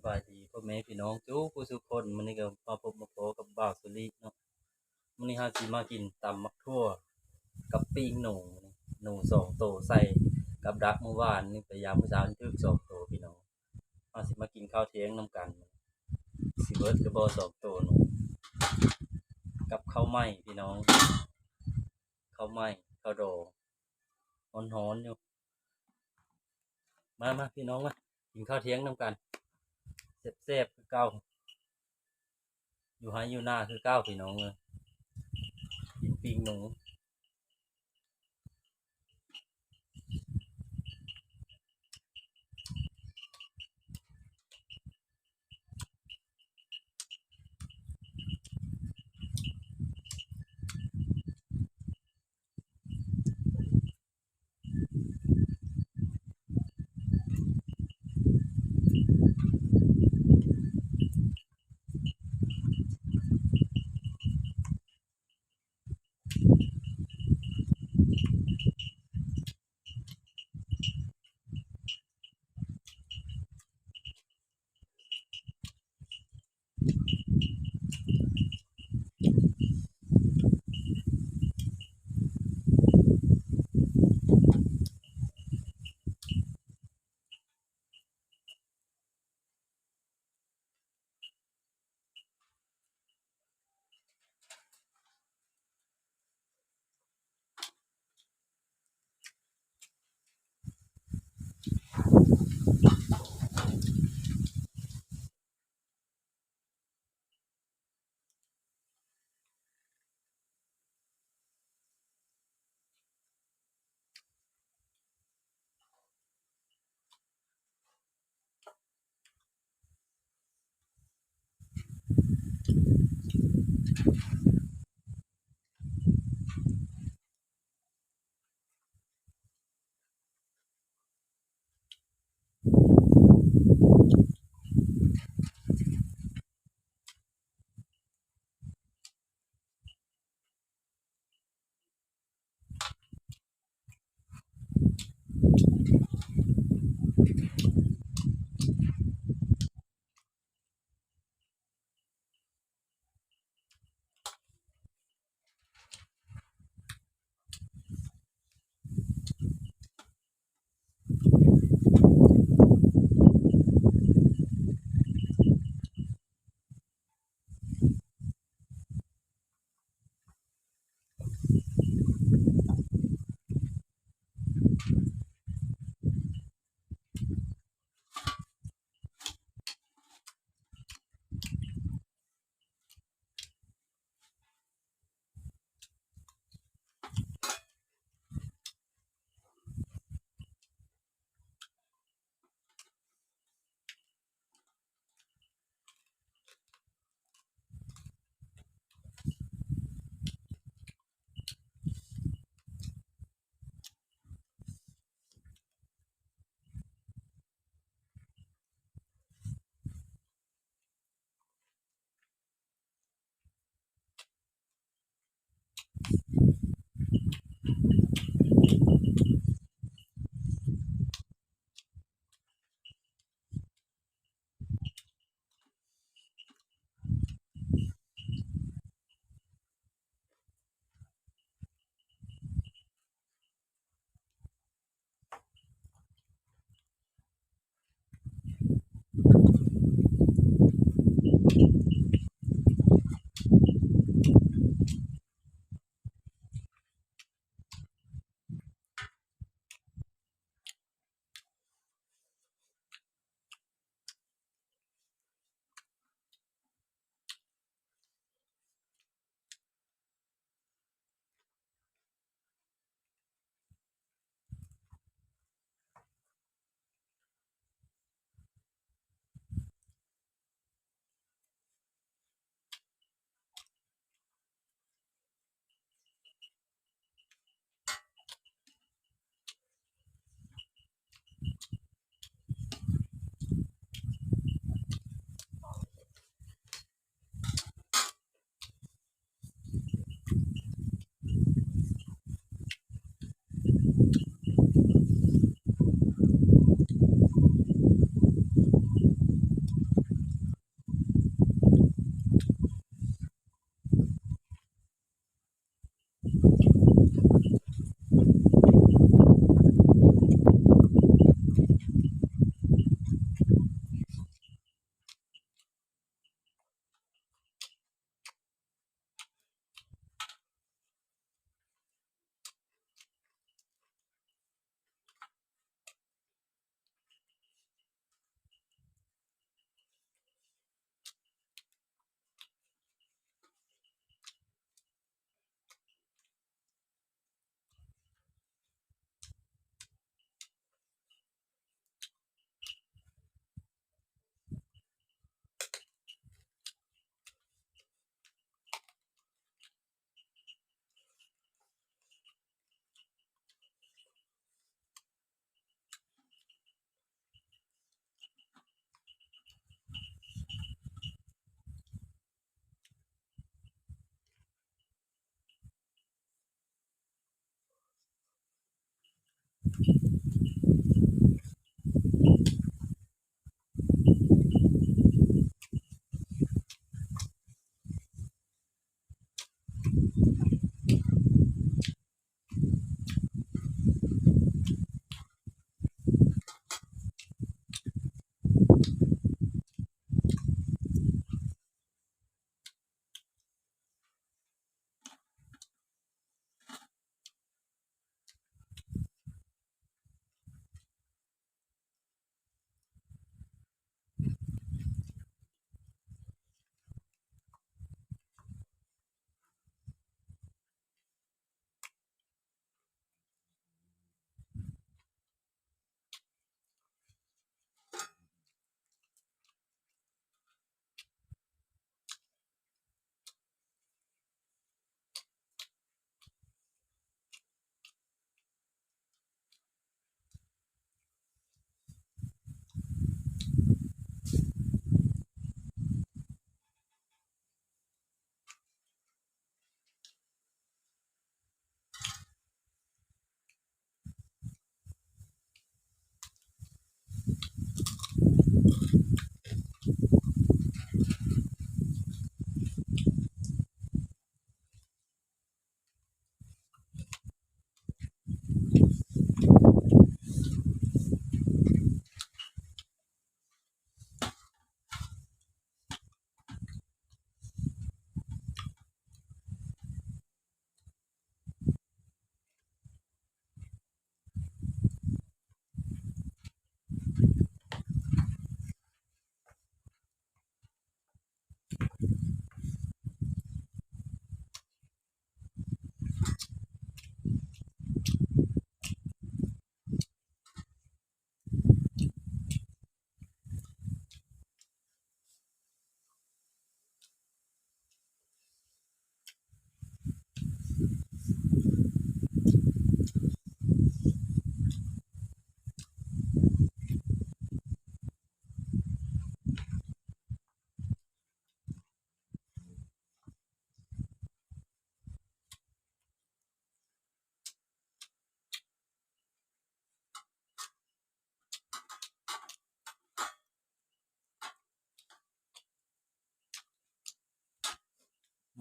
ບາຍດີພໍ່ແມ່ພີ່ນ້ອງທຸກຜູ້ທຸກຄົນ. ມື້ນີ້ກໍມາພົບມາພໍ້ກັບບ່າວສຸລິເນາະ. ມື້ນີ້ເຮົາຊິມາກິນຕຳໝາກຖົ່ວກັບປີ້ງໜູ, ໜູສອງໂຕໃສ່ກັບດັກມື້ວານນີ້ ໄປຢາມມື້ເຊົ້ານີ້ຖືກສອງໂຕພີ່ນ້ອງ. ເຮົາຊິມາກິນເຂົ້າທ່ຽງນຳກັນ. ຊິເບິດຫຼືບໍ່ສອງໂຕໜູ? ກັບເຂົ້າໃໝ່ພີ່ນ້ອງ, ເຂົ້າໃໝ່ ເຂົ້າດອງ ຮ້ອນໆຢູ່. ມາ ມາ ພີ່ນ້ອງມາ ກິນເຂົ້າທ່ຽງນຳກັນ ແຊບໆຄືເກົ່າ ຢູ່ໄຮ່ຢູ່ນາຄືເກົ່າພີ່ນ້ອງເອີຍ. ກິນປີ້ງໜູ.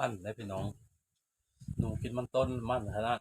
ມັນເດ້ພີ່ນ້ອງ ໜູກິນມັນຕົ້ນ ມັນຂະໜາດ.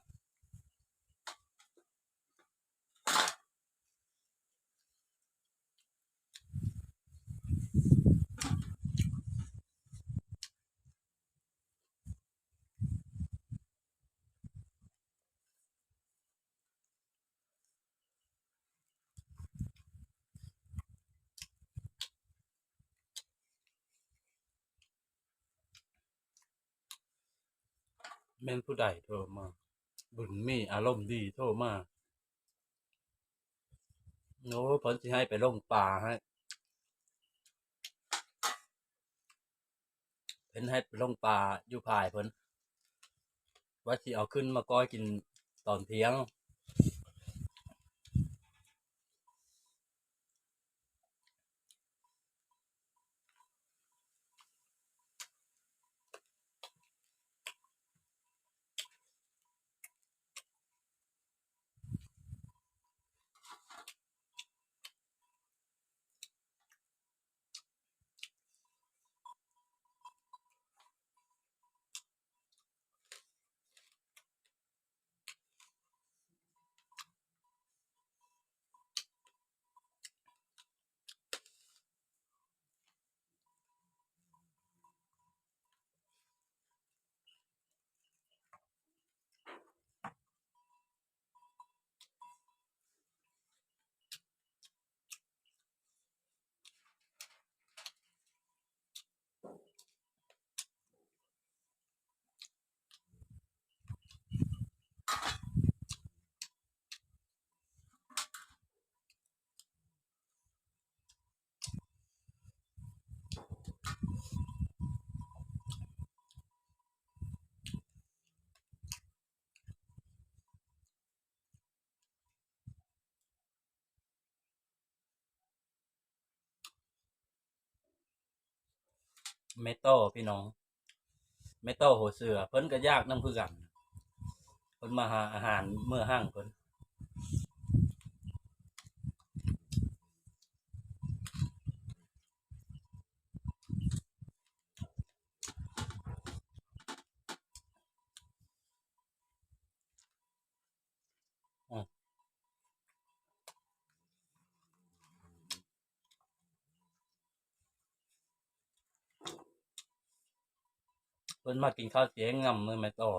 ແມ່ນຜູ້ໃດໂທມາ? ບຸນມີ ອາລົມດີໂທມາ. ໂອ້ ເພິ່ນຊິໃຫ້ໄປລົງປ່າໃຫ້ ເພິ່ນໃຫ້ໄປລົງປ່າຢູ່ພາຍເພິ່ນ ວ່າຊິເອົາຂຶ້ນມາກ້ອຍກິນຕອນທ່ຽງ. ແມ່ຕໍ່ພີ່ນ້ອງ ແມ່ຕໍ່ຫົວເສືອ ເພິ່ນກໍຢາກນຳຄືກັນ ເພິ່ນມາຫາອາຫານມື້ຫ້າງເພິ່ນ. พิ่นมากินข้าวเสียงงำเลยแม่ต่อ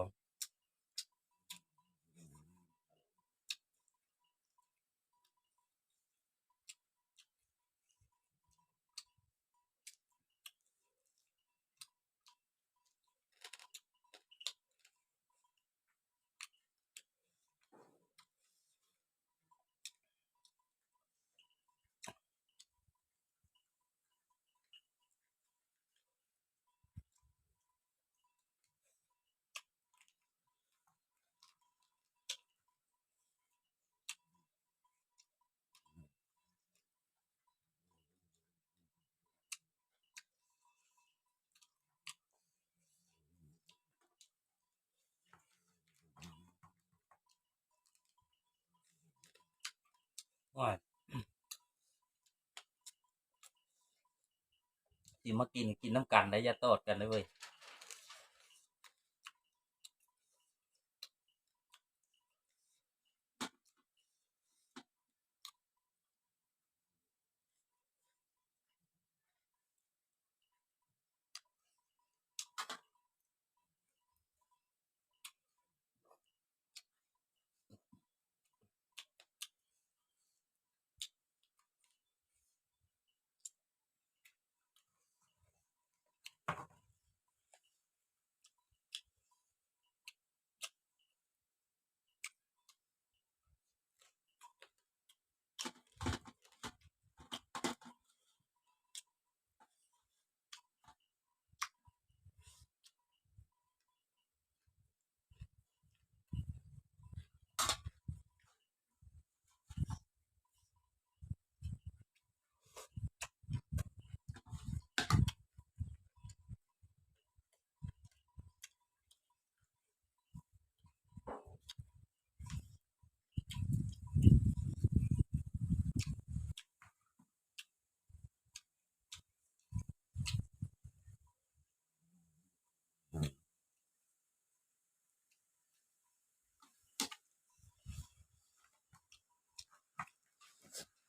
โอ้ย สิมากิน กินนำกันได้ อย่าตอดกันเด้อเว้ย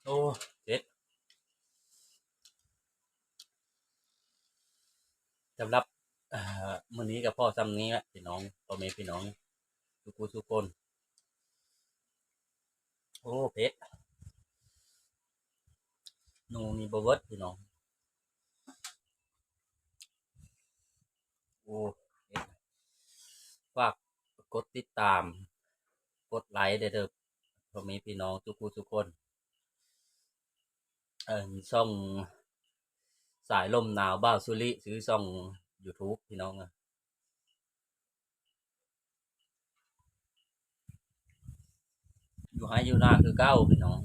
โอ้ เผ็ด สำหรับ เอ่อ มื้อนี้ก็พอส่ำนี้ละพี่น้อง พ่อแม่พี่น้อง ทุกผู้ทุกคน โอ้ เผ็ด หนูนี่บ่เบิดพี่น้อง โอ้ เผ็ด ฝากกดติดตาม กดไลค์เด้อ พ่อแม่พี่น้องทุกผู้ทุกคน เอ่อ ช่องสายลมหนาวบ่าวสุริ ชื่อช่องยูทูบพี่น้องอะ อยู่ไฮ่อยู่นาคือเก่าพี่น้อง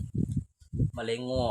มาเลี้ยงงัว